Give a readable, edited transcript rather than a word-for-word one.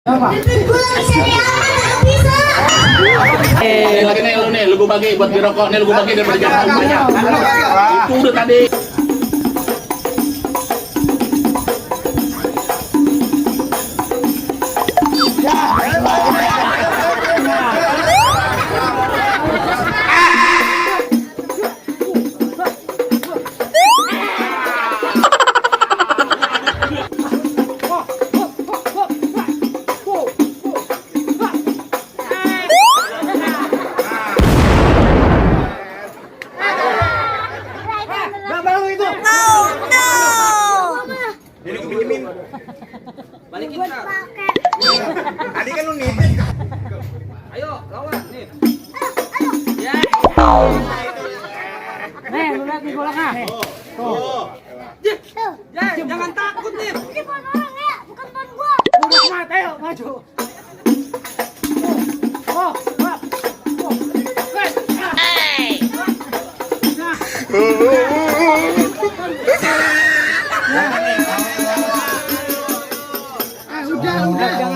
Lagi nih lu nih, lu gua bagi buat dirokok nih, lu gua bagi daripada jangan banyak. Itu udah tadi. Balikin Kak. Tadi kan lu nih. Ayo, lawan nih. Ya. Nih, lu lihat nih golnya. Tuh. Ya, jangan takut nih. Ini bukan orang ya, bukan ban gua. Udah mati, ayo maju. Oh, wah. Udah.